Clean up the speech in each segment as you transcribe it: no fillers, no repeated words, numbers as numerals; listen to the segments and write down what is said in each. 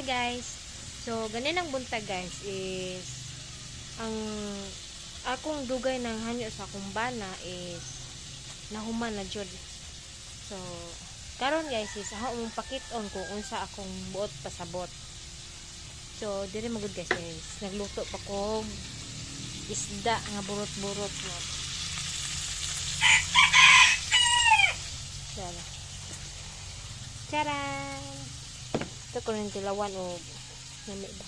Guys. So ganinang buntag, guys, is ang akong dugay ng hanyo sa akong bana is nahuman na jud. So karon, guys, is ako mong pakit-on kung unsa akong buot pasabot. So diri magud, guys, is nagluto pa ko isda nga burot-burot mo. Tara. Charan! Ito ko rin tilawan o nami ba?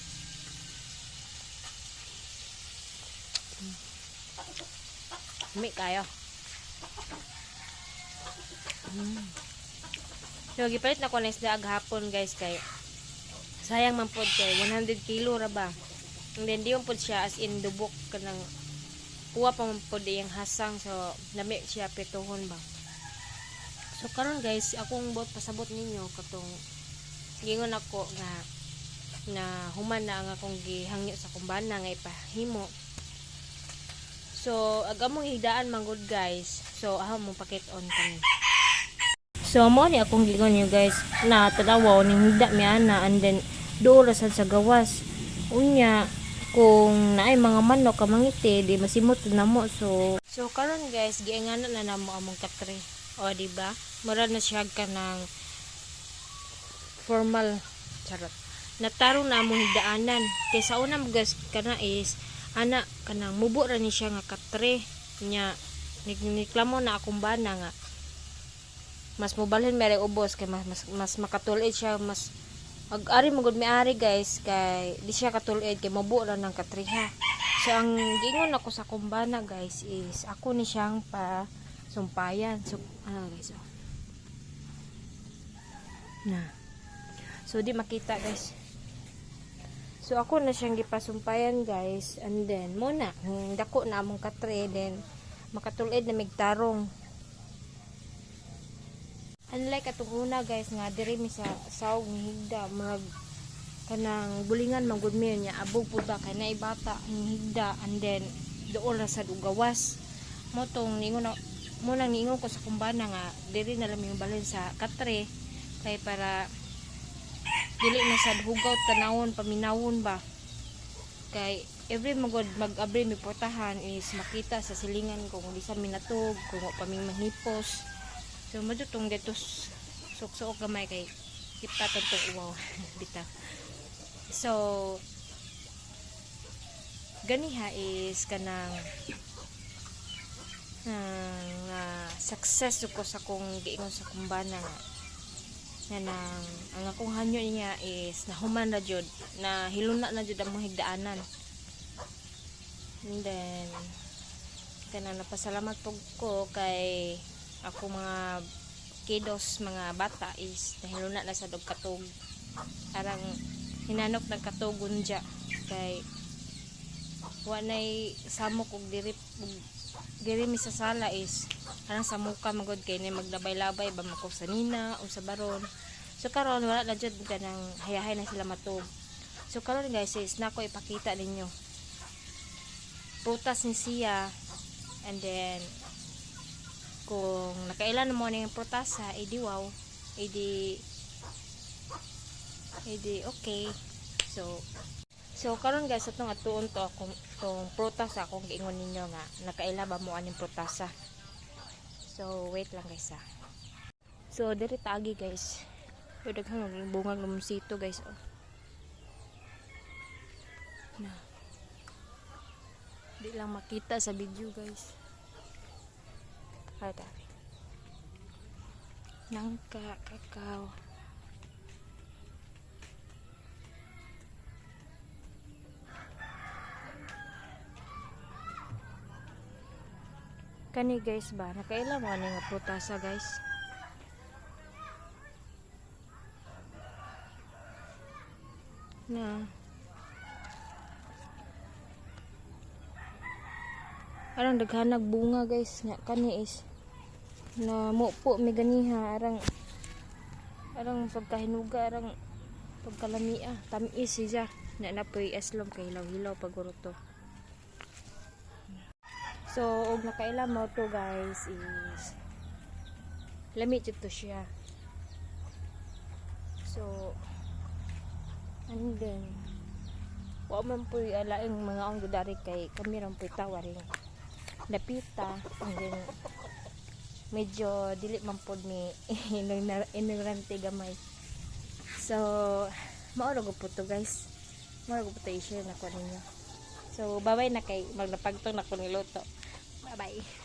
Lami kayo. So, gipalit na ko na isda hapon, guys, kay sayang man pod kay 100 kilo ra ba. And then di man pod siya as in dubok, kanang kuha pa man pod iyang hasang, so lami siya prituhon ba. So karon, guys, akong buot pasabot ninyo katong gingon ako nga na human na ang akong gihangyo sa kumbana nga ipahimo. So ag among higdaan man gud, guys. So ako mong pakit-on kani. So mo ni akong gingon niyo, guys, na tanaw ning higda mi ana and then duol ra sad sa gawas. Unya kung naay mga manok ka mangiti, di masimot na mo. So karon, guys, giingana na namo among katre. O di ba? Mura na siya kanang formal, charot. Natarong na among higdaanan. Kay sa una mo, guys, kana is ana kanang mubo ra ni siya nga katre nya niklamo na akong bana nga mas mobalhin mere ubos kay mas makatul-id siya, mas ag ari mo gud miari, guys, kay di siya katul-id kay mubo ra ng katriha. So ang giingon ako sa kumbana, guys, is ako ni siyang pa sumpayan. So ano, guys, oh. Na so di makita, guys. So ako na siyang gipasumpayan, guys, and then mo na dako na among katre, then makatul-id na migtarong. Unlike atong una, guys, nga diri mi sa sawg ni higda, murag kanang bulingan man gud mi niya, abog pud ba kay naay bata ni higda and then duol ra sad og gawas. Mo tong ningon na mo nang niingon ko sa kumbana nga diri na lang yung balhin sa katre kay para dili na sad hugaw tanawon paminawon ba, kay every magod mag-abri mi portahan is makita sa silingan kung di sa minatog, kung wa pa ming mahipos. So mo tong dito suok-suok gamay kay kipatan tong uwaw bitaw. So ganiha is kanang success ko sa kong giingon sa kumbana nga nga nang ang akong hanyo niya is nahuman na jud, na hiluna na jud ang mga higdaanan. And then kanang napasalamat pug ko kay ako mga kidos mga bata is nahiluna na sa dog katog, arang hinanok ng katugon dya kay wa nay samok og diri, og diri mi sa sala is arang samuka magod kay ni maglabay-labay ba mako sa nina o sa baron. So karon wala na jud, kanang hayahay na sila matug. So karon, guys, is nako ipakita ninyo prutas ni siya and then kung nakailan mo na yung prutasa, edi wow, edi edi okay. So karon, guys, atong atuon to akong tong prutas akong giingon ninyo nga nakaila ba mo aning prutasa. So wait lang, guys, ah. So diri taagi, guys. So daghang bungag lumsito, guys, oh. Na di lang makita sa video, guys. Ay, tari. Nangka, kakao. Kani, guys, ba? Nakaila mo ani nga prutasa, guys. Na. Arang daghanag bunga, guys, nga kani is na mupo mi ganiha, arang arang pagkahinuga, arang pagkalamia, tamis siya na napoy aslom kay hilaw-hilaw paguro to. So og nakaila mo to, guys, is lami jud to siya. So And then wa man po'y laing mga onggo dari kay kami ran po'y tawa rin napita. And then medyo dili man pod ni ignorante gamay. So mao ra po to, guys. Mao ra po to, i-share na ko ninyo. So bye bye na kay magnapagtong na ko niluto. Bye bye.